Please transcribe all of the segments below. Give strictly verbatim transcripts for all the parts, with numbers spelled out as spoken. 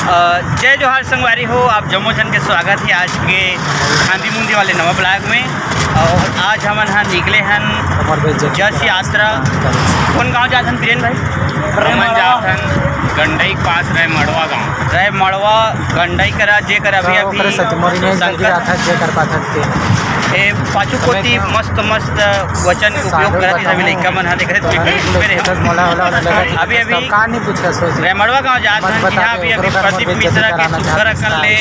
अ, जय जोहार संगवारी हो, आप जम्मो झन के स्वागत हे आज के खांदी मुंदी वाले नवा vlog में। अउ आज हमन ह निकले हन जस यात्रा। कोन गांव जात हन बीरेन भाई? हमन जात हन गंडई के पास रहे मड़वा गांव। रहे मड़वा, गंडई करा, जे करा अभी, अभी संगवारी हो। ए पाछू कोती मस्त मस्त वचन के उपयोग करत हे सभी लइका मन ह, देखत हे। अभी अभी रेमड़वा गांव जात हन, जिहां अभी अभी प्रदीप मिश्रा के सुघर अकन ले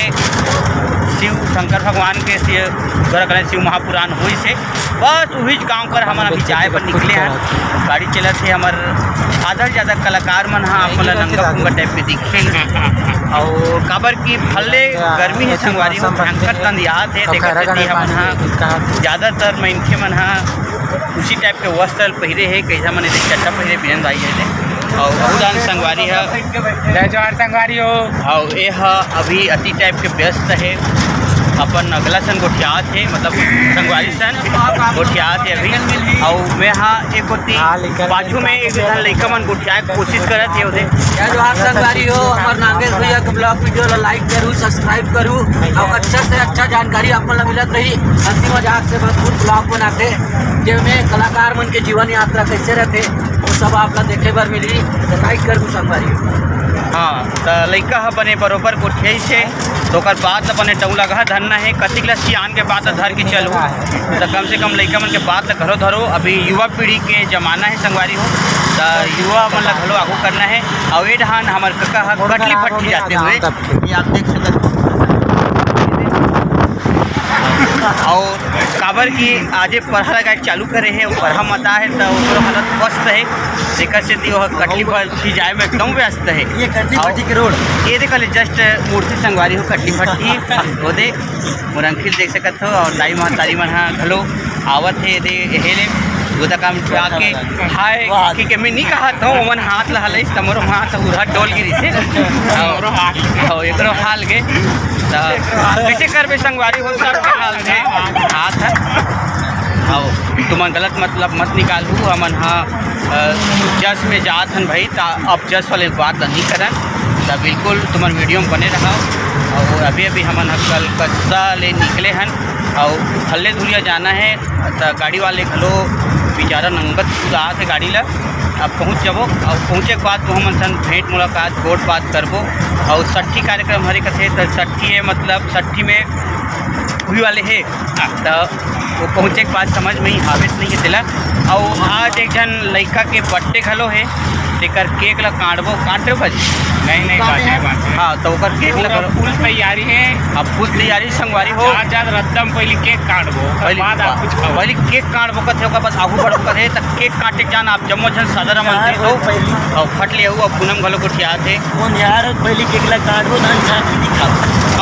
शिव शंकर भगवान के सि-, सुघर अकन ले शिव महापुराण होइस हे। बस उहीच गांव कर हमन अभी जाए बर निकले हन। गाड़ी चलत हे हमर, आधा से ज्यादा कलाकार मन ह आप मन ला नंगा पुंगा टाइप के दिखे। अउ काबर कि फल्ले गर्मी हे संगवारी हो, भयंकर तंदियात हे, तेकर सेती हमन ह ज्यादातर मनखे मन ह उसी टाइप के वस्त्र पहिरे हे, कइसा मन एदे चड्डा पहिरे बीरेन भाई हे। अउ बहुत झन संगवारी ह। जय जोहार संगवारी हो। अउ ए ह अभी अति टाइप के व्यस्त हे, अपन अगला सन गोठियात हे, मतलब संगवारी सन गोठियात हे अभी। अउ मैं ह एक कोती पाछू में एक झन लइका मन गोठियाए के कोशिश करत हे ओदे। जय जोहार संगवारी हो, हमर नागेश भैया के vlog video ला like करू, subscribe करू, अउ अच्छा से अच्छा जानकारी आप मन ला मिलत रही। हंसी मजाक से भरपूर vlog बनाथे, जेमे कलाकार मन के जीवन यात्रा कइसे रथे, वो सब आप ला देखे बर मिलही। तो like करू संगवारी हो। हाँ, त लइका ह बने बरोबर गोठियाइस हे, त ओकर बात ल बने टउला घा धरना हे, कतिक ल सियान के बात ल धर के चलहू, त कम से कम लइका मन के बात ल घलो धरो। अभी युवा पीढ़ी के जमाना हे संगवारी हो, त युवा मन ल घलो आगू करना हे। अउ ए डहान हमर कका ह कटली फट्टी जाते हुए, ये आप देख सकत हो। अउ काबर कि आजे परहा लगाए चालू करे हे, परहा मता हे, त ओकर हालत मस्त हे, तेकर सेती ओह कटली फट्टी जाए में एकदम व्यस्त हे। ये कटली फट्टी के रोड। ये देख ले, just मूर्ति संगवारी हो, कटली फट्टी। वो देख, मोर अंकिल देख सकत हो, अउ दाई महतारी मन ह घलो आवत हे, दे, एहे ले, गोदा काम उठा के, हाय, कि, कि मैं नहीं कहत हूँ, ओमन हाथ ला हलाइस, त मोरो हाथ उरहा डोल गिरिस हे। अउ, अउ एकरो हाल गे, त कइसे करबे संगवारी हो, सब के हाल हे, हाथ हे। अउ तुमन गलत मतलब मत निकालहू, हमन ह अ, जस में जात हन भाई, त अब जस वाले बात ल नहीं करन, त बिल्कुल तुमन video में बने रहा। अउ अभी-अभी हमन ह कलकत्ता ले निकले हन, अउ फल्ले धुरिया जाना हे, त गाड़ी वाले घलो बेचारा नंगत कुदात हे गाड़ी ल। अब पहुँच जाबो, अउ पहुँचे के बाद तुमन मन सन भेंट मुलाकात, गोठ बात करबो। अउ सट्ठी कार्यक्रम हरे कथे, त सट्ठी हे, मतलब सट्ठी में हुई वाले हे, त वो पहुँचे के बाद समझ में ही हावेत नहीं हे तेला। अउ आज एक झन लइका के birthday घलो हे, तेकर cake ला काटबो, काटे भाजी? नहीं, नहीं, काटे बाजे, हैं? बाजे। हाँ, त ओकर cake ला पूरा घलो full तैयारी हे। अब full तैयारी संगवारी हो। जात, जात रद्दा म पहिली cake काटबो, ओकर पहली बाद आप कुछ खाओ। पहली cake काटबो कथे, ओकर बाद आगू बढ़बो कथे, त cake काटे जान आप जम्मो झन साधारण मंत्री तो। अउ फट ले अउ पूनम घलो गोठियात हे। कोन यार, पहिली cake ला काटबो, धन छाप के दिखाओ।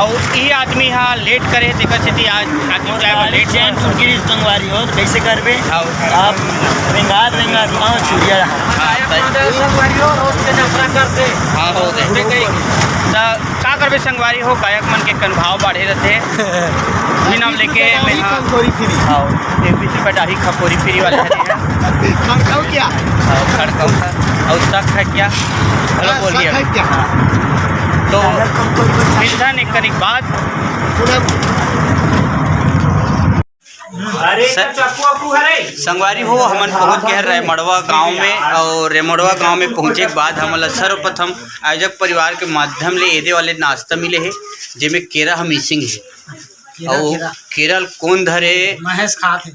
अउ ई आदमी हा late करे, तेकर सेती आज खातू जाए बर late जैन हुआ। चुनगिरी संगवारी हो, तो कैसे करबे? अउ आप रेंगात, रेंगात, हाँ, चुड़िया रहा। हाँ, सही। संगवारी हो, रोज के नखरा करते। हाँ, हो दे। उठे गई। त का करबे संगवारी हो, गायक मन के कन भाव बाढ़े रहते। भी नाम लेके मैं हाँ। खंखोरी फिरी। हाँ, एक बीस रुपया डाही खपोरी फिरी वाले हरे हैं। खंखो क्या? हाँ, खड़का उठा। अउ सक है क्या? हेलो, हाँ, बोलिए। सक है क्या? हाँ। तो फिर था निक कनिक बात। अरे, स-, तो चक्कू अक्कू हरे? संगवारी हो, हमन पहुंच गए हैं रेमड़वा गांव में, और रेमड़वा गांव में पहुंचे के बाद हमन ला सर्वप्रथम आयोजक परिवार के माध्यम ले एदे वाले नाश्ता मिले हे, जेमे केरा ह missing हे। केरा, अउ केरा। केरा ल कोन धरे? महेश खात हे।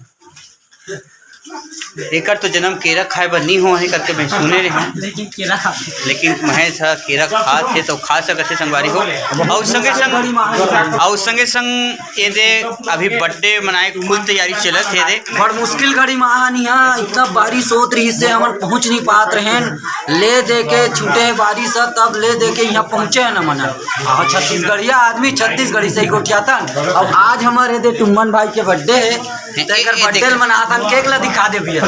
एकर तो जन्म केरा खाए बर नहीं हो हे करके मैं सुने रहे हूँ। लेकिन केरा खात हे। लेकिन महेश ह केरा खात हे तो खा सकत हे संगवारी हो। अउ संगे संग, अउ संगे संग एदे अभी birthday मनाए के full तैयारी चलत हे एदे। बड़ मुश्किल घड़ी में आन इहाँ, इतना बारिश होत रहिस हे, हमन पहुँच नहीं पात रहेन। ले दे के छूटे हे बारिश ह, तब ले दे के इहाँ पहुँचे हन हमन ह। अउ छत्तीसगढ़िया आदमी छत्तीसगढ़ी से ही गोठियाथन। अउ आज हमर एदे टुम्मन भाई के birthday हे, तेकर ए, ए, बर्थडे देख। ल मनाथन, केक ला दिखा दे भैया।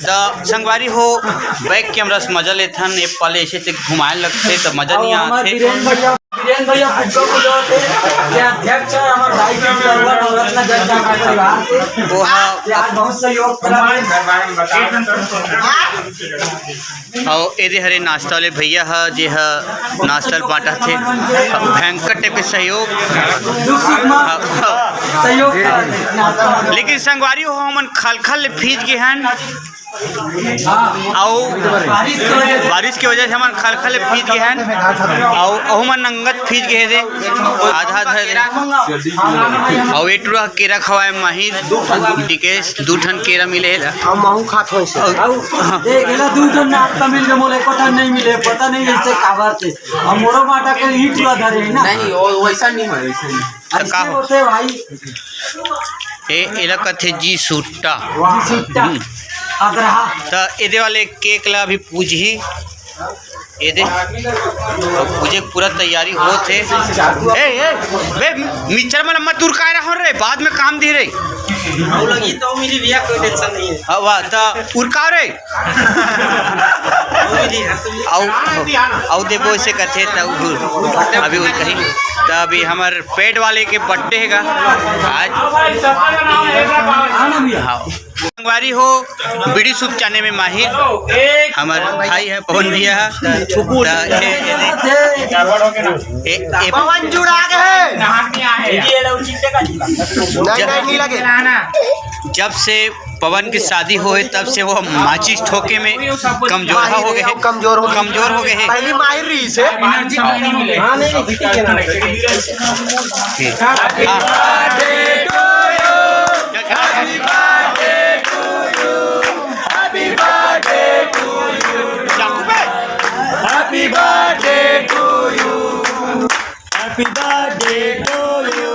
त संगवारी हो, बैक कैमरा से मजा लेथन, ए पाले ऐसे ते घुमाए लगथे त मजा नहीं आथे। वीरेन भैया, वीरेन भैया फुग्गा फुलावत हे, ये अध्यक्ष हे हमर भाई के परिवार नवरत्न जैसा परिवार के। वो हाँ। ये आज बहुत सहयोग करा। अउ एदे हरे नाश्ता वाले भैया ह, जे ह नाश्ता ल बांटत हे। भयंकर टाइप के सहयोग। दुख सुख में सहयोग करा। लेकिन संगवारी हो, हमन खलखल ले भीज गे हन। अउ बारिश के वजह से हमन खलखल ले भीज गे हन। अउ ओहू मन नंगत भीज गे हे दे, आधा आधा दे। अउ ए टुरा केरा खवाए माहिर, डिकेश दू ठन केरा मिले हे ला। हम महू खात हों से। अउ, हाँ। देख, एला दू ठन नाश्ता मिल गे, मोला एको ठन नहीं मिले, पता नहीं ऐसे काबर से। हम मोरो बांटा के ईट ला धरे हे ना। नहीं, वो वैसा नहीं है, वैसा नहीं। त का ऐसे हो? होते भाई। ए, एला कथे जी सुट्टा। जी सुट्टा। हम्म। अगरहा। त एदे वाले केक ला अभी पूजही। एदे, अउ पूजे के पूरा तैयारी होत हे। ए, ए, बे, मिक्सचर मन मत उरकाए रहो रे, बाद में काम दी रे। अउ लगी तो मिली भैया, कोई टेंशन नहीं है। हाँ, वाह, त उरकाओ रे। अउ, अउ देबो से कथे त उ-, अभी उरकही। त अभी हमर पेट वाले के बर्थडे हे गा आज। हाँ। संगवारी हो, बीड़ी सूप चाने में माहिर हमर भाई हे पवन भैया। त ए, ए, ए, ए, पवन जुड़ा गे हे। नहीं, नहीं, नहीं लगे। जब से पवन की शादी होए, तब से वो माचिस ठोके में कमजोर हो गए हे। कमजोर हो गए। कमजोर हो गए हे। पहली माहिर रही से। हाँ, नहीं, नहीं, ठीक है ना। ठीक। हाँ। Happy birthday to you. Happy birthday to you. Happy birthday to you.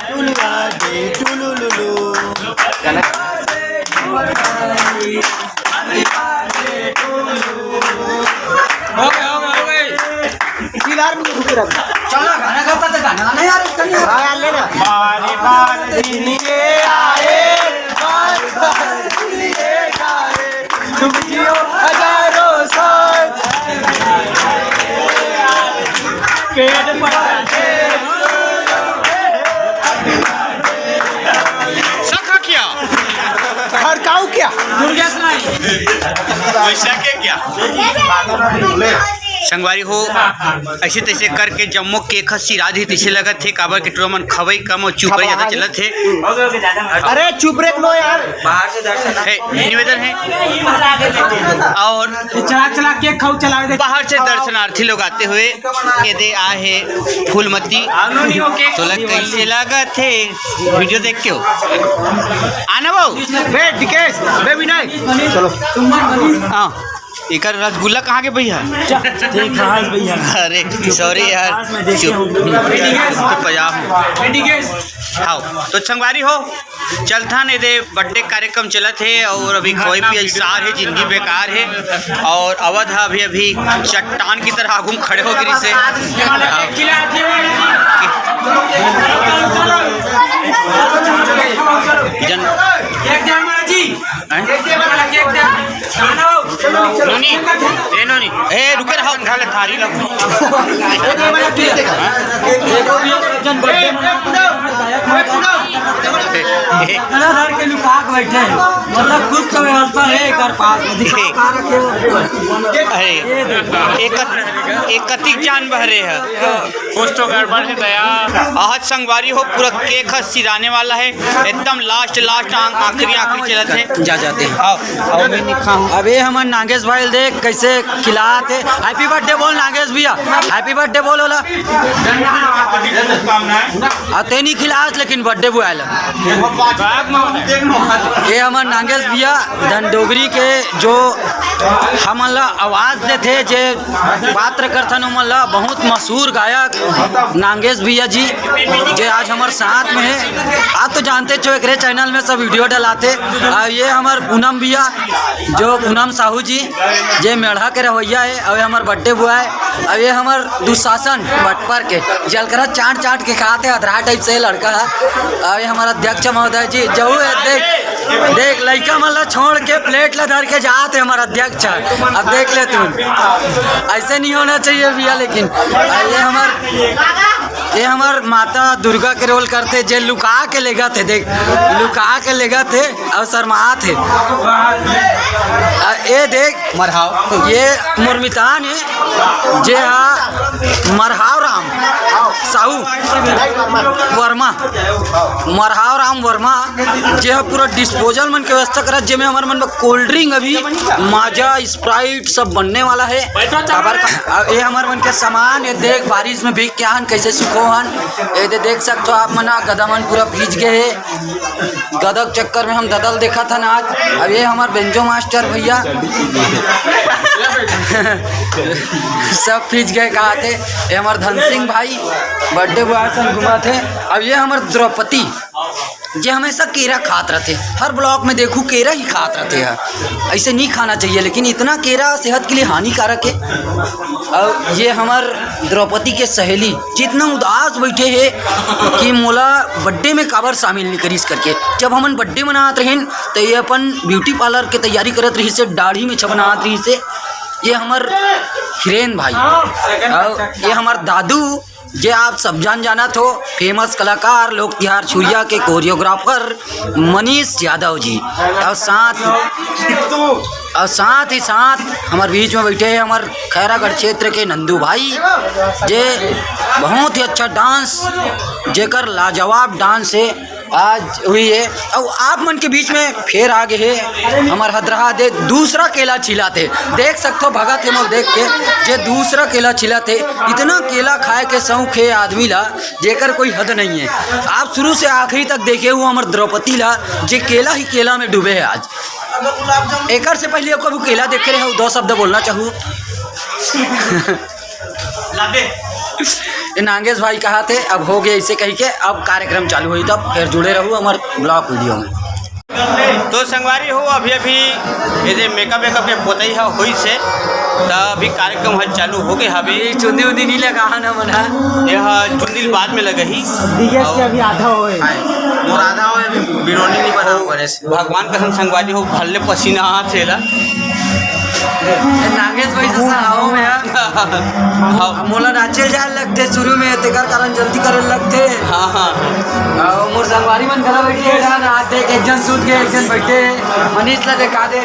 Tulu birthday, tulululu. हो गया, हो गया, हो गया। सिलार में घुस रहा। चला, गाना गाता तो गाना नहीं यार, कहीं। हाँ यार, ले ना। बारी बारी दिन ये आए, बारी बारी दिन ये आए, तुम जियो हजारों साल। पेट पर सखा क्या? खड़काऊ क्या? दुर्गेश नहीं। वैसा के क्या? संगवारी हो, ऐसे तैसे करके जम्मो केक ह सिरा जही तैसे लगत हे, काबर के टुरा मन खवई कम अउ चुपई ज्यादा चलत हे। अरे चुप रे नो यार। हे, निवेदन हे। अउ चला चला केक खाऊ, चला दे। बाहर से दर्शनार्थी लोग आते हुए एदे आए हे फूलमती। तोला कैसे लगत हे वीडियो देख के हो? आना बाबू। बे डिकेश, बे विनय। चलो। हाँ, एकर रसगुल्ला कहाँ के भैया? ठीक है भैया। अरे सॉरी यार, चुप। तो पजाब में। हाँ, तो संगवारी हो, चलथन एदे बर्थडे कार्यक्रम चलत हे अउ अभी खवई पियई सार हे, जिंदगी बेकार हे। अउ अवध ह अभी, अभी चट्टान की तरह आगू म खड़े हो गिरिस हे। जन हैं? नोनी, ए नोनी, ए रुके रहो, खा ले थारी ला। इतना डर के लुका के बैठे हैं। मतलब कुछ तो व्यवस्था है एकर पास में, दिखा का रखे हो। अरे, एक, एक कतिक जान बहरे है। कुछ तो गड़बड़ है दया। आज संगवारी हो, पूरा केक ह सिराने वाला है, एकदम लास्ट, लास्ट, आखिरी, आखिरी चलत है। जा जाते हैं। आओ, आओ, मैं नहीं खाऊं। अबे हमर नागेश भाई देख कैसे खिलात हे। हैप्पी बर्थडे बोल नागेश भैया, हैप्पी बर्थडे बोल ओला। आ, ते नहीं खिलास, लेकिन बर्थडे बॉय ला। ये हमर नागेश भैया धन डोगरी के, जो हमन ला आवाज देथे, जे पात्र करथन ओमन ला, बहुत मशहूर गायक नागेश भैया जी, जे आज हमर साथ में हे। आप तो जानते छो, एकरे चैनल में सब वीडियो डलाथे। अउ ये हमर पूनम भैया, जो पूनम साहू जी, जे मेढ़ा के रहवैया हे, अउ ये हमर बर्थडे बॉय हे, अउ ये हमर दुशासन बटपर के जलकरा चाट चाट के खात हे, अधरा टाइप से लड़का हे। अउ ये हमर अध्यक्ष महोदय जी, जहू हे, देख, देख, लइका मन ला छोड़ के प्लेट ला धर के जात हे हमर अध्यक्ष। अब देख ले तू, ऐसे नहीं होना चाहिए भैया। लेकिन ये हमर, ये हमर माता दुर्गा के रोल करथे, जे लुका के लेगत हे, देख, लुका के लेगत हे। अउ शर्मात हे। अ, ये देख, मरहाव। ये मोर मितान हे, जे हा मरहाव राम साहू वर्मा, मरहाव राम वर्मा, जे हा पूरा डिस्पोजल मन के व्यवस्था करत, जेमे हमर मन बर कोल्ड ड्रिंक, अभी माजा, स्प्राइट सब बनने वाला हे। काबर का, अ, ये हमर मन के सामान, ये देख, बारिश में भीग के आहन, कैसे सुखो हन। ये दे देख सकथो आप मन, गदा मन पूरा भीज गए हे। गदक चक्कर में हम ददल देखत हन आज। अब ये हमर बेंजो मास्टर भैया सब भीज गए, कहा थे। ये हमर धन सिंह भाई बर्थडे बॉय सन घुमा थे। अब ये हमर द्रौपदी, जे हमेशा केरा खात रहथे, हर ब्लॉग में देखू केरा ही खात रहथे। ऐसे नहीं खाना चाहिए, लेकिन इतना केरा सेहत के लिए हानिकारक है। और ये हमर द्रौपदी के सहेली जितना उदास बैठे हे कि मोला बर्थडे में काबर शामिल नहीं करिस करके। जब हमन बर्थडे मनात रहेन, तो ये अपन ब्यूटी पार्लर के तैयारी करत रहिस हे, दाढ़ी में छपनात रहिस हे। ये हमर हिरेन भाई, और ये हमर दादू, जे आप सब जान जानत हो, फेमस कलाकार लोक तिहार छुरिया के कोरियोग्राफर मनीष यादव जी, और साथ, और साथ ही साथ हमर बीच में बैठे हैं हमर खैरागढ़ क्षेत्र के नंदू भाई, जे बहुत ही अच्छा डांस, जेकर लाजवाब डांस है, आज हुई है। और आप मन के बीच में फेर आ गए है हमर हदरहा दे दूसरा केला छिलाथे। देख सकथो, भगत हे मोर देख के, जे दूसरा केला छिलाथे। इतना केला खाए के शौक है आदमी ला, जेकर कोई हद नहीं है। आप शुरू से आखिरी तक देखे हुए हमर द्रौपदी ला, जे केला ही केला में डूबे है आज। एकर से पहले कभी केला देखे रहे हो, दो शब्द बोलना चाहू। ये नागेश भाई कहा थे, अब हो गया इसे कही के, अब कार्यक्रम चालू हुई, तब फिर जुड़े रहू हमर ब्लॉग वीडियो में। तो संगवारी हो, अभी अभी ये जे मेकअप वेकअप के पोतई ह होइस हे, त अभी कार्यक्रम ह चालू हो गए हवे। ये चुंदी उंदी नहीं लगा है ना मना। यह चुंदी बाद में लगही। दिगेश के अभी आधा होए। हाय, मोर आधा होए, अभी बिरोनी नहीं बना हुआ रे। भगवान कसम संगवारी हो, फल्ले पसीना आ थेला। नागेश भाई से सहाओ में यार। हाँ। मोला नाचे जाए लगथे शुरू में, तेकर कारण जल्दी करे लगथे। हाँ, हाँ। अउ मोर संगवारी मन घला बैठे हे, आज देख, एक जन सूत गए, एक जन बैठे हे। मनीष ला देखा दे,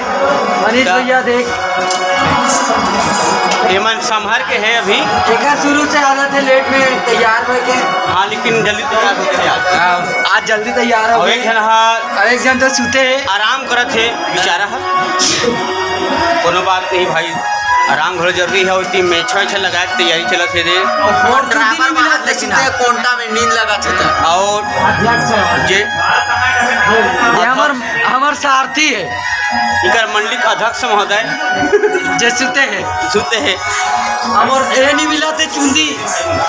मनीष भैया देख। एमन संभर के हे अभी। एकर शुरू से आदत हे लेट में तैयार होए के। हाँ, लेकिन जल्दी तैयार हो गए आज। हाँ, आज जल्दी तैयार हो गए। एक झन हा, अउ एक जन तो सुते हे। आराम करत हे बेचारा हा। कोनो बात नहीं भाई, आराम घलो जरूरी हे। अउ टीम में छह छह लगा के तैयारी चलत हे रे। अउ फोन ड्राइवर चुंदी नहीं मिलत हे, सुते कोंटा में नींद लगत हे। अउ जे ये हमर, हमर सारथी हे। इकर मंडली के अध्यक्ष महोदय। जे सुते हे। सुते हे। हमर ए नहीं मिलत हे चुंदी।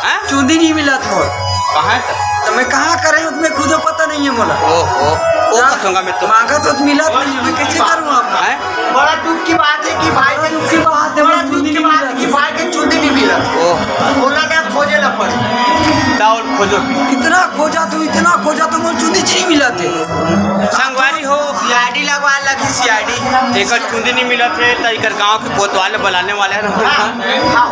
हैं? चुंदी नहीं मिलत मोर। कहाँ हे त? तो मैं कहाँ करे हूँ, तुम्हें खुद पता नहीं है मोला। ओहो, ओ हाँ? कथोंगा मैं तो। मांगा तो मिलत नहीं है, मैं कैसे करूँ अब? हैं? बड़ा दुख की बात है कि भाई बड़ा दुख की बात है, बड़ा दुख की बात है कि भाई के चुंदी नहीं मिलत। ओह। बोला ना खोजे ला पड़ी। ताओ खोजो। इतना खोजा तो, इतना खोजा तो मोर चुंदी नहीं मिलत हे। संगवारी हो। सीआईडी लगवा लगी, सीआईडी। एकर चुंदी नहीं मिलत हे, त एकर गांव के कोतवाल बुलाने वाले हैं। हाँ, हाँ।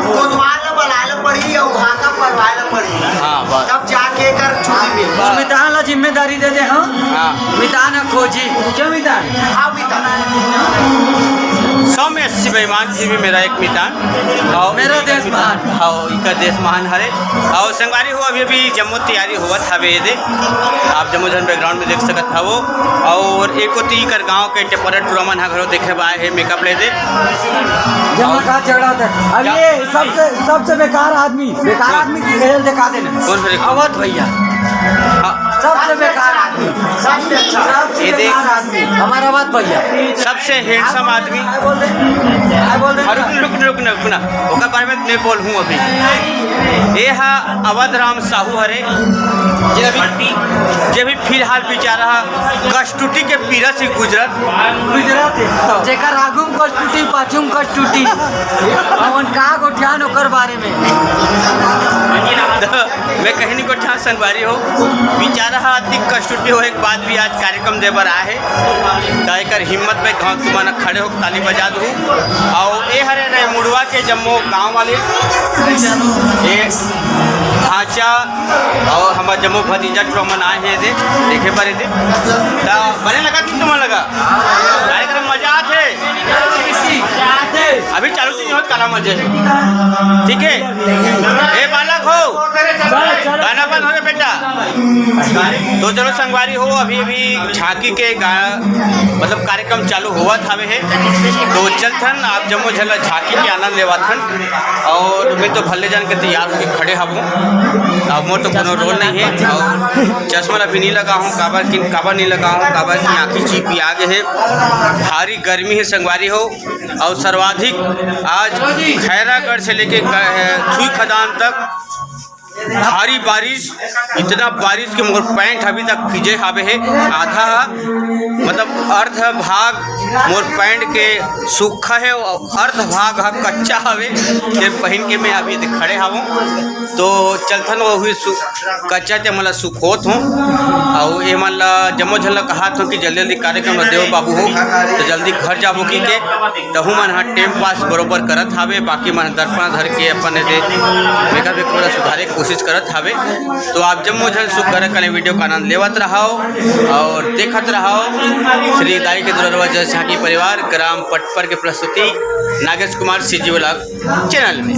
कोतवाल बुलाए ला पड़ी, अउ हाका पढ़वाए ला पड़ी। हाँ, बस। तब जाके एकर चुंदी मिलत। अउ मितान ला जिम्मेदारी दे दे, हाँ? हाँ। मितान खोजी। क्यों मितान? हाँ, मितान। सौम्य शिव बेईमान जी भी मेरा एक मितान। अउ मेरा देश महान। हाँ, इनका देश महान हरे। अउ संगवारी हो, अभी, अभी जम्मो तैयारी होवत हवे एदे। आप जम्मो झन बैकग्राउंड में देख सकत हवो। अउ एक ओती कर गांव के टेपरा टुरा मन ह घलो देखे बर आए हे मेकअप ले दे। जम्मो का झगड़ा होता है। अब ये सबसे, सबसे बेकार आदमी, बेकार आदमी की खेल दिखा देना। कौन रे? अवध भैया। हाँ। सबसे बेकार आदमी, सबसे अच्छा, सबसे ये देख। बेकार आदमी। हमारा बात भैया। सबसे handsome आदमी। हाय बोल दे, हाय बोल दे। हाँ, रुक, रुक, रुक, रुक ना। ओकर बारे में मैं बोलहूँ अभी। ये हा अवध राम साहू हरे, जे अभी, जे अभी फिलहाल बेचारा कष्टुटी के पीड़ा से गुजरत। गुजरत। जेकर आगू में कष्टुटी, पाछू में कष्टुटी। हमन का गोठियान ओकर बारे में। तो मैं कहीं नहीं गोठियान संगवारी हो, बेचारा हा अति कष्टुटी हो, एक बात भी आज कार्यक्रम दे बर आए हे। त एकर हिम्मत पे गाँव तुमन खड़े हो, ताली बजा दू। अउ ए हरे रे मुड़वा के जम्मो गाँव वाले, ए ढांचा अउ हमर जम्मो भतीजा टुरा मन आए हे दे, देखे बर दे। त बने लगा कि तुमन लगा? कार्यक्रम मजा आथे। अभी चालू चीज हो, काला मजे। ठीक है, ए बालक हो, गाना बंद हो गया बेटा। तो चलो संगवारी हो, अभी अभी झांकी के गा-, मतलब कार्यक्रम चालू होवत हावे हे। तो चलथन, आप जम्मो झन ला झांकी के आनंद लेवाथन। अउ मैं तो भल्ले जान के तैयार होके खड़े हवं। अब मोर तो कोनो रोल नहीं है। अउ चश्मा ला भी नहीं लगा हूँ, काबर कि, काबर नहीं लगा हूँ, काबर कि आँखी चीपिया गे हे। भारी गर्मी है संगवारी हो। अउ सर्वाधिक आज खैरागढ़ से लेके क-, छुई खदान तक भारी बारिश, इतना बारिश कि मोर पैंट अभी तक भीजे हावे हे, आधा, मतलब अर्ध भाग मोर पैंट के सूखा हे, अउ अर्ध भाग ह कच्चा हावे, जे पहन के मैं अभी खड़े हावों। तो चलथन वही सु-, कच्चा ते मन ला सुखोत हों, अउ ए मन ला जम्मो झन ला कहात हों कि जल्दी जल्दी कार्यक्रम ला देव बाबू हो, तो जल्दी घर जाबो की के। तहू मन ह टाइम पास बरोबर करत हावे, बाकी मन दर्पण धर के अपन एदे मेकअप वेकअप ला सुधारे के कोशिश करत हावे। तो आप जम्मो झन सुख घर कने वीडियो का आनंद लेवत रहो अउ देखत रहो श्री दाई के दुलरवा जस झांकी परिवार ग्राम पटपर के प्रस्तुति Nagesh Kumar CG vlog channel में।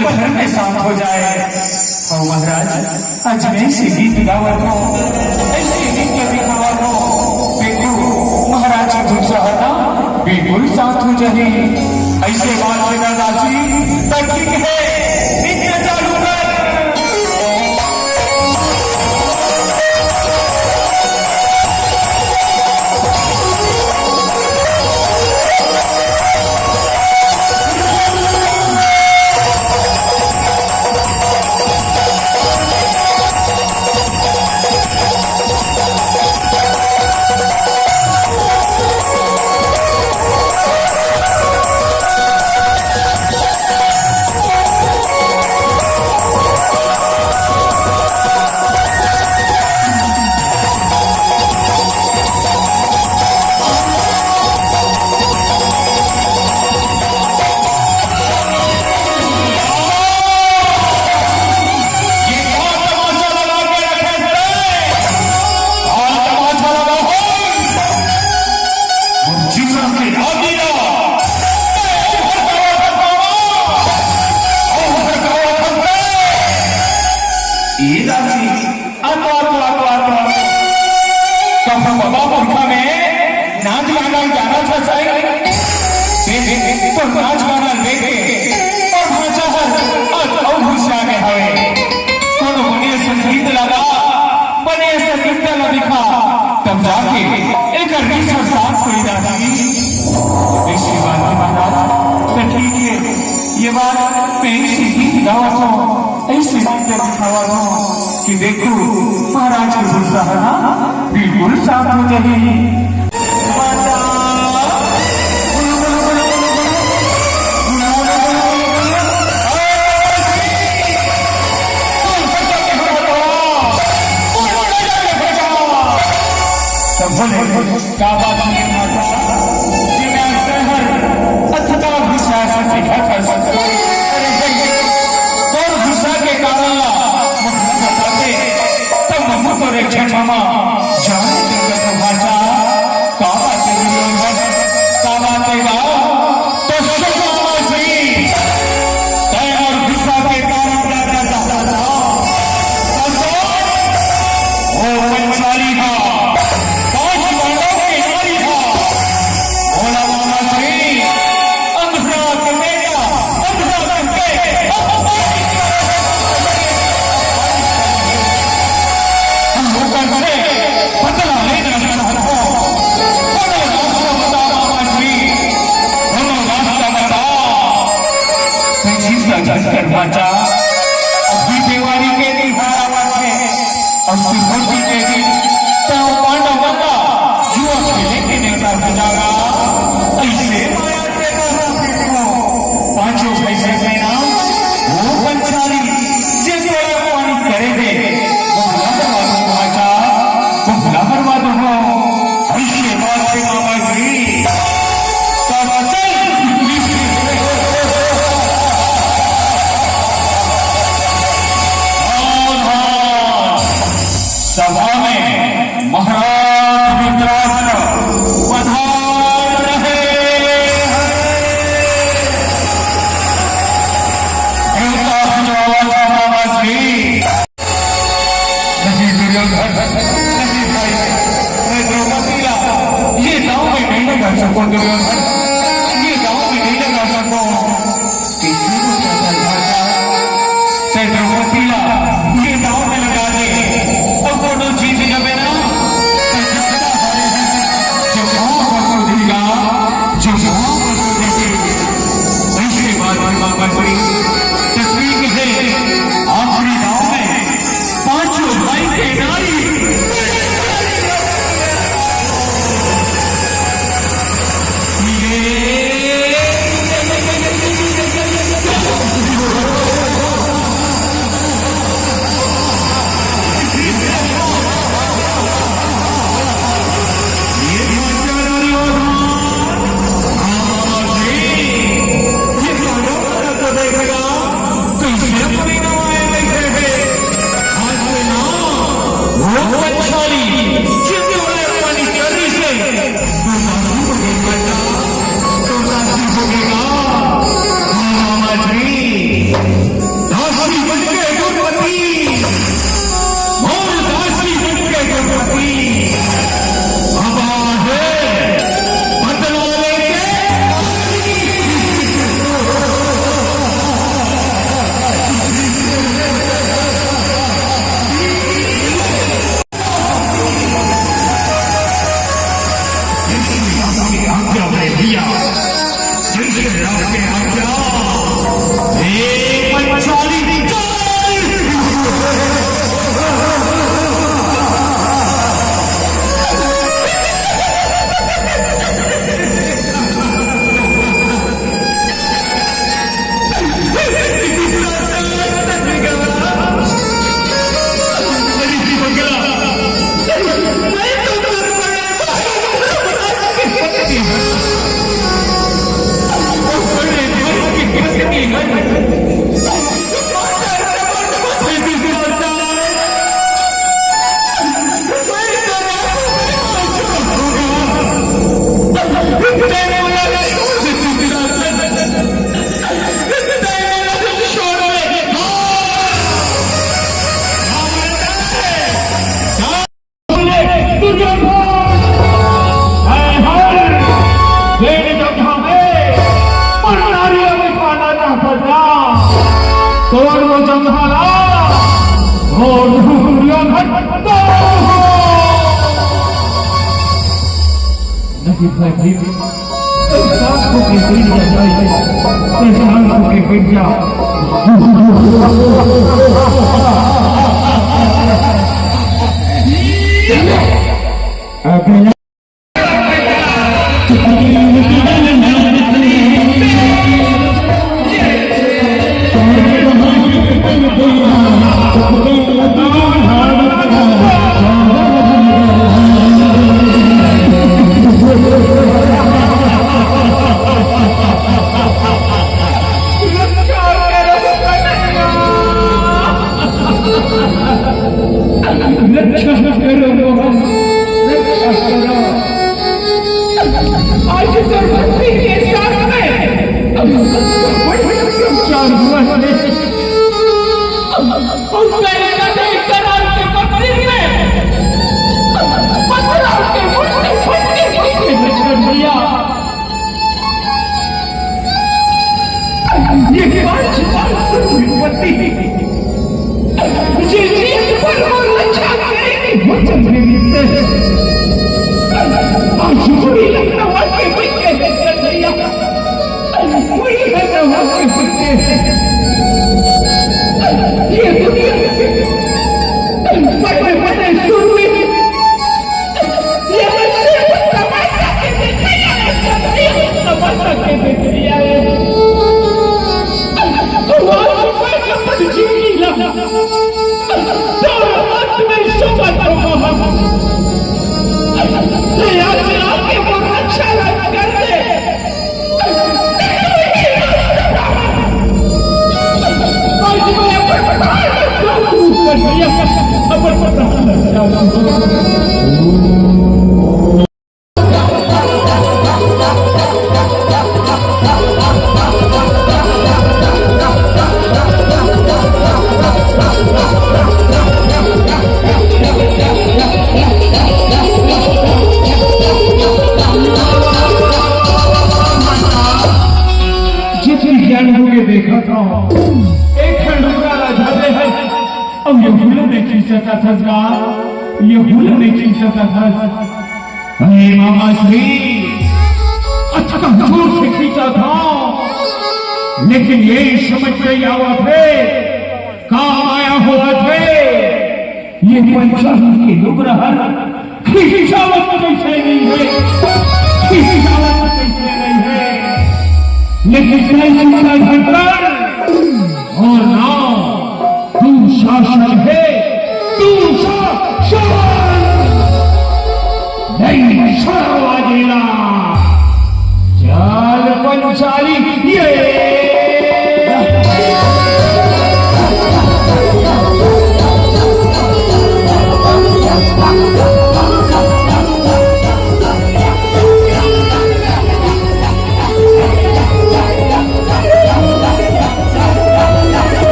घर में शांत हो जाए। अउ महाराज, आज मैं ऐसे गीत गावत हूँ, ऐसे गीत दिखावत हूँ। देखो, महाराज के गुस्सा है ना, बिल्कुल शांत हो जाए। ऐसे बात है ना दासी, तो ठीक है, नृत्य चालू कर। ये का तमाशा लगा के रखे हस बे? का तमाशा लगा हो? जिला के आदि ला। ए, ओहर का आवत हस बे? ओहर का आवत हस बे? ए दासी, अतो, अतो, अतो, अतो, अतो। कभू बाबा पुरखा में नाच गाना जाना था साई। देख, देख, तो नाच गाना देख के और भांचा हर आज अउ गुस्सा में हवे। कोनो बने संगीत लगा, बने संगीत ला दिखा, तब जाके एकर रीस और साफ कोई दादी। ऐसी बात है महाराज, तो ठीक है, ये बात मैं ऐसे ही गावत हूँ। ऐसे नृत्य दिखावत हूँ कि देखो, महाराज के गुस्सा है ना, बिल्कुल शांत हो जाए। तब बोले, का बात है माता? ये मैं आज तैं हर अथका गुस्सा से सीखा कर सकता हूँ। अरे भाई, तोर गुस्सा के कारण ला मुझे बताते, तब मम्मी को रे छठ मामा जान दे तो भाचा, का बात है दुर्योधन? का बात है गाँव? तो सुन मामा श्री, तैं और गुस्सा के कारण क्या करता था? वो पंचाली था, पांच पांडव के नारी था। बोला मामा श्री, अंधरा के बेटा, अंधरा के बेटा। हम लोगों से बदला लेना चाहता हूँ। बोलो रास्ता बता मामा श्री, बोलो रास्ता बता। मैं जीव का जान कर बांचा। अभी देवारी के तिहार आवत हे, अउ सुरहुती के दिन तैं पांडव मन ला जुआ खेले के नेवता भेजागा। अइसे माया के दादा देखो, पांचों भैंसे में ना वो पंचाली जे तोला पानी करे दे, वो भला करवा दो बांचा, वो भला करवा दो। अइसे बात के मामा जी, तो चल। नहीं भाई, इंसान को के गिर जाए, इंसान को के गिर जाओ। अबे रक्षा करो मोहन, रक्षा करो। आज तो भक्ति के साथ में हम सबको बड़ी प्रचार हुआ है। उस लड़का ने करार के मंदिर में पत्थरों के मुट्ठी फटके फटके कर दिया। ये बात छुपा सुन विपत्ति। मुझे जीत पर और रक्षा करेगी वचन देवी से। आज बुरी लखनऊ के बच्चे ने कर दिया। कोई है तो वहाँ के बच्चे। ये दुनिया के बड़े बड़े सुरवीर ये बच्चे को तमाशा के देख लिया है, तमाशा के देख लिया है। तो आज मैं कपड़ जीत ला। तो रात में सुबह को वहाँ ले आज आके वो रक्षा कर दे। जितनी ज्ञान होके देखा था, एक खंड का राजा दे है। अब ये भूल नहीं खींच सकत हस गा, ये भूल नहीं खींच सकत हस। अरे मामा श्री, अच्छा दूर से खींचा था, लेकिन ये समझ नहीं आवत हे, काम आया हुआ थे। ये पंचायत के लोग रहर खिंचावत कैसे नहीं है, खिंचावत कैसे नहीं है। लेकिन कई चिंता धरकर और ना तू शासन है, तू शासन। नहीं, शर्मा गेला। चाल पंचाली, ये।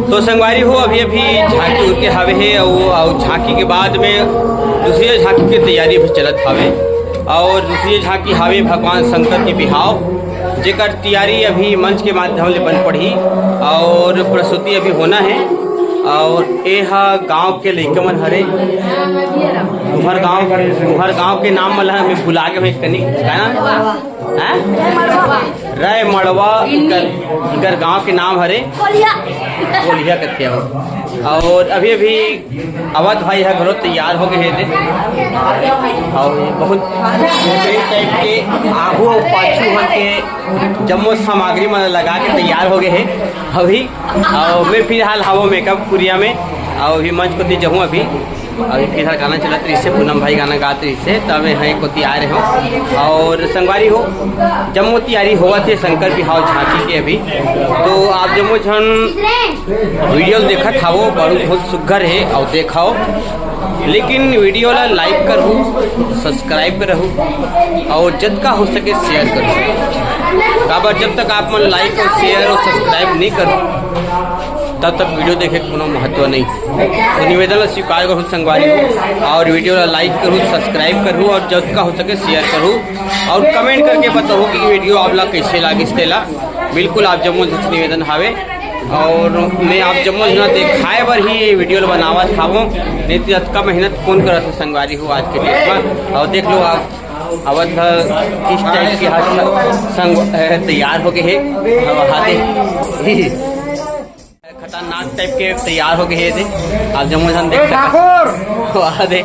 तो संगवारी हो, अभी अभी झांकी उर के हावे हे, अउ अउ झांकी के बाद में दूसरी झांकी के तैयारी भी चलत हावे। और दूसरी झांकी हावे भगवान शंकर के बिहाव, जेकर तैयारी अभी मंच के माध्यम ले बन पड़ही और प्रस्तुति अभी होना है। और ए हा गांव के लइका मन हरे, तुम्हर गांव, तुम्हर गांव के नाम मन ला मैं भुला गे हूं, कनी का नाम? हैं? राय मड़वा इकर, इकर गांव के नाम हरे। कोलिया। कोलिया कथे हो। और अभी अभी अवध भाई ह घलो तैयार हो गए हे दे। और बहुत बेहतरीन टाइप के आगू और पाछू हन के जम्मो सामग्री मन लगा के तैयार हो गए हे अभी। और मैं फिलहाल हवो मेकअप कुरिया में, और अभी मंच कोती जहूँ अभी। अभी फिलहाल गाना चलत रहिसे, पूनम भाई गाना गात रहिसे, त मैं ह कोती आए रहे हूँ। और संगवारी हो, जम्मो तैयारी होवत हे शंकर बिहाव झांकी के अभी। तो आप जम्मो झन वीडियो ल देखत हावो, बहुत, बहुत सुग्घर हे, और देखाओ। लेकिन वीडियो ला लाइक करहू, सब्सक्राइब करहू, और जतका हो सके शेयर करहू। काबर जब तक आप मन लाइक और शेयर और सब्सक्राइब नहीं करहू, तब तक वीडियो देखे के कोनो महत्व नहीं। तो निवेदन ला स्वीकार करहू संगवारी हो, और वीडियो ला लाइक करहू, सब्सक्राइब करहू, और जतका हो सके शेयर करहू, और कमेंट करके बताहू कि वीडियो आप ला कैसे लागिस तेला। बिल्कुल आप जम्मो झन से निवेदन हावे, और मैं आप जम्मो झन देखाए बर ही ये वीडियो ला बनावत हावों, नहीं तो अतका मेहनत कौन करत हे संगवारी हो आज के डेट में। और देख लो आप अवध ह किस टाइप के हर संग, ए, तैयार हो गए हे। अब हाथे खतरनाक टाइप के तैयार हो गए हे दे। आप जम्मो झन देख सकत हो। वाह दे।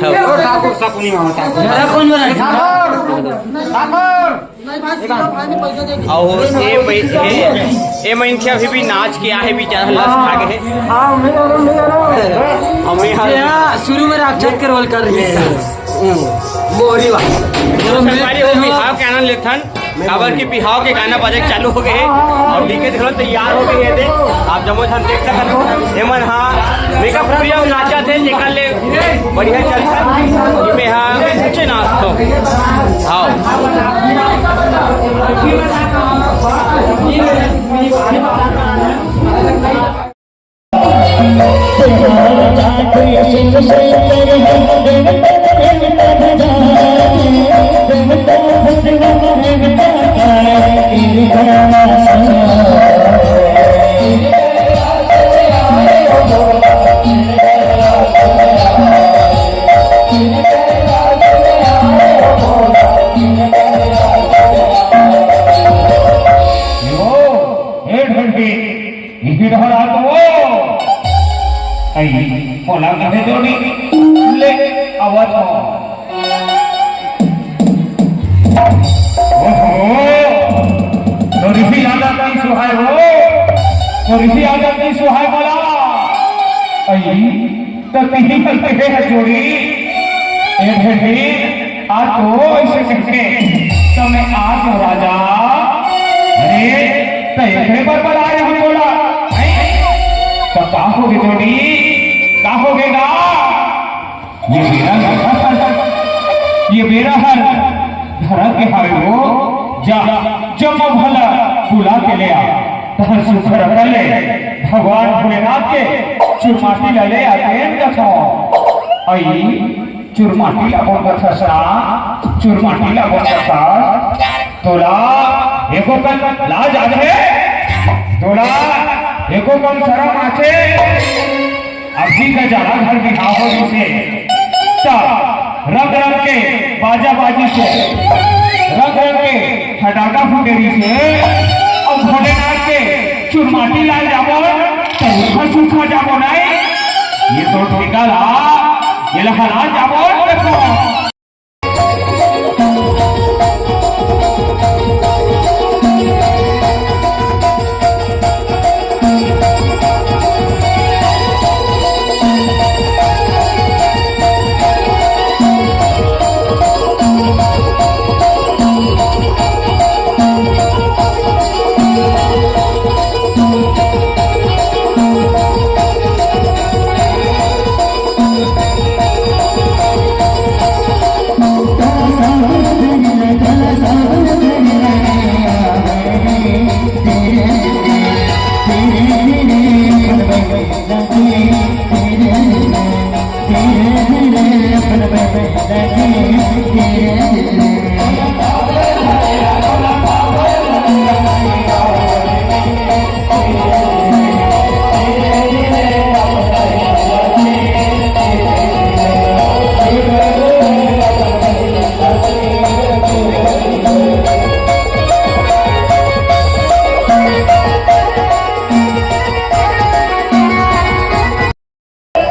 ठाकुर, ठाकुर, ठाकुर, ठाकुर। और ए मइ-, ए, ए मइनखे अभी भी नाच के आहे, बेचारा लस खा गए हे। हम यहाँ शुरू में राक्षस के रोल कर रही है। मोरी वाह। तो संगवारी हो, बिहाव के आनंद लेथन, काबर कि बिहाव के गाना बजे चालू हो गए हे और डीके घलो तैयार हो गए हे। आप जम्मो झन देख सकत हो, एमन हा मेकअप पूरा नाचत हे, जेकर ले बढ़िया चलता। मैं हा ऊंचे नाचतो। हाँ। आवत हो। ओहो, तोर ही आदत नहीं सुहाय हो, तोर ही आदत नहीं सुहाय बोला। अई, तो तिही कर के है जोड़ी। ए भेड़ी, आ तो ऐसे करके, तो मैं आ तो राजा। अरे, तो एकरे पर बड़ा है हम बोला। हैं? तो का होगे जोड़ी? का होगे गा? ये बेरा हर, ये बेरा हर धरा के हावे वो, जा, जम्मो भला बुला के ले आ। तहर सुघर अकल ले भगवान भोलेनाथ के चुरमाटी ला ले आ तेन कथो। अई, चुरमाटी ला बोल कथस ना, चुरमाटी ला बोल कथस। तोला एको कन लाज आथे? तोला एको कन शरम आथे? अभी का जाड़ा घर बिहाव हो जइसे, त रंग रंग के बाजा बाजी से, रंग रंग के फटाका फुटेरी से, अउ भोलेनाथ के चुरमाटी लाय जाबो, त रूखा सूखा जाबो नहीं। ये तो ठेका ला, ये लहरा जाबो, देखो।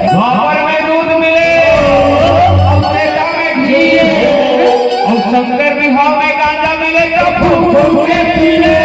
द्वापर में दूध मिले, अउ त्रेता में घी, अउ शंकर बिहाव में गांजा मिले, तब फूक फूक के पी ले।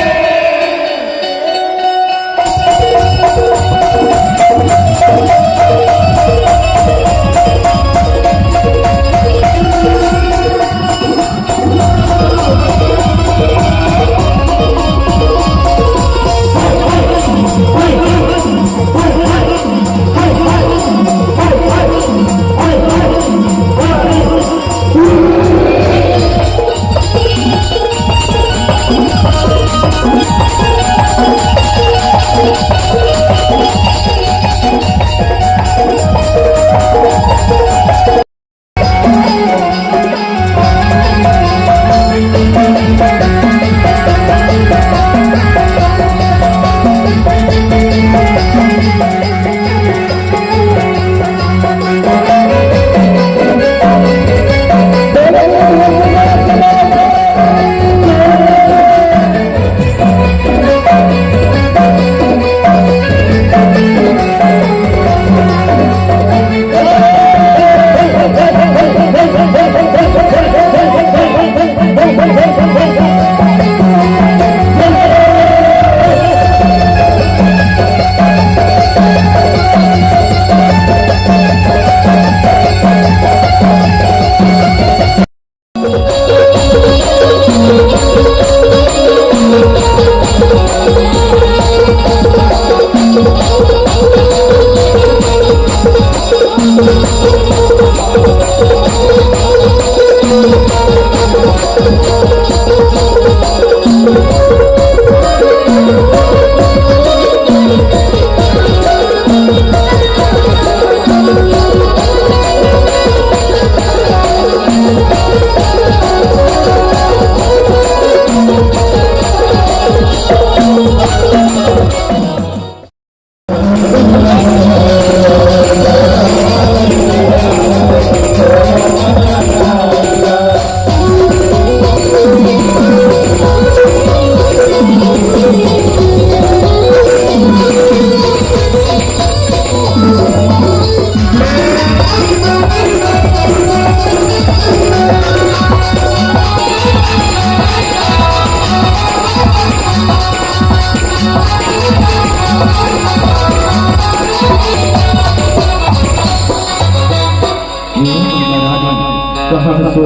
कहाँ सो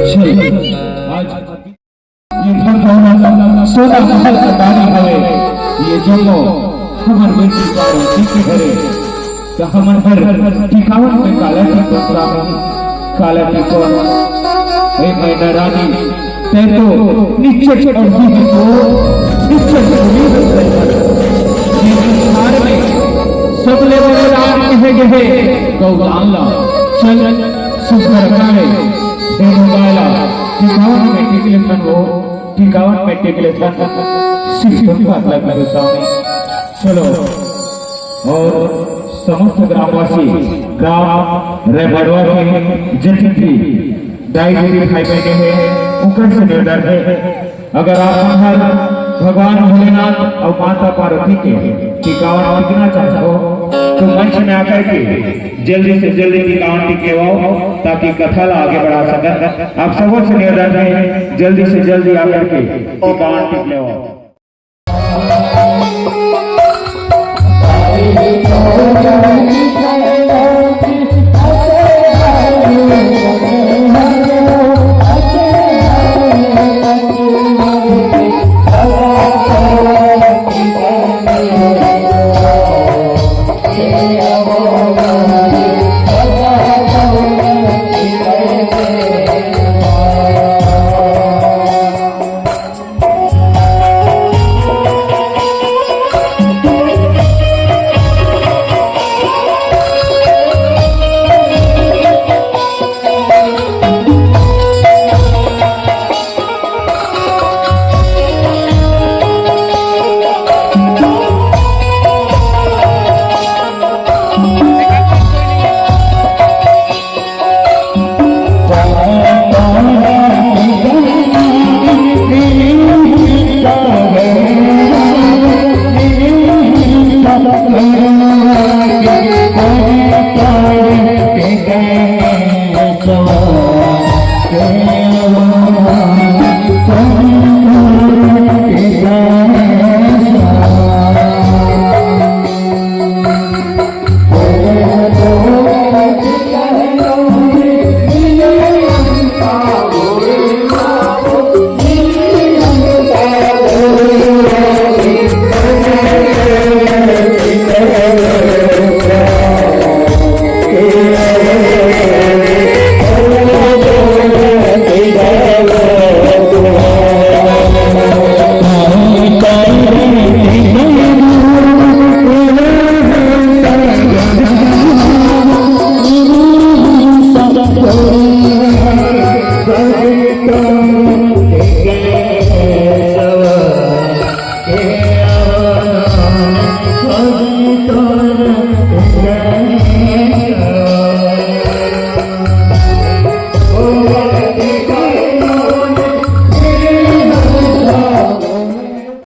छल आज ये धन दौलत सोना महल अटारी हवे, ये जम्मो हमर बेटी पार्वती के हरे। त हमन हर टिकावन में काला टिकन स्वामी, काला टिकन। हे मैना रानी, तैं तो निश्चय अवधि है तो निश्चय भूमि है। ये संसार में सबले बड़े दान कहे गए गौदान ला। चल सुघर काहे धेनु गाय ला टिकावन में टिक लेथन वो, टिकावन में टिक लेथन। सिस्टम बात लग गए स्वामी। चलो, और समस्त ग्रामवासी, ग्राम रेबड़वा के जितने भी दाई दीदी भाई बहन है, उनकर से निवेदन है, अगर आप मन हर भगवान भोलेनाथ और माता पार्वती के टिकावन टिकना चाहत हो, तो मंच में आकर के जल्दी से जल्दी टिकावन टिक लेवाओ, ताकि कथा ला आगे बढ़ा सकन। आप सबों से निवेदन है, जल्दी से जल्दी आकर के टिकावन टिक लेवाओ।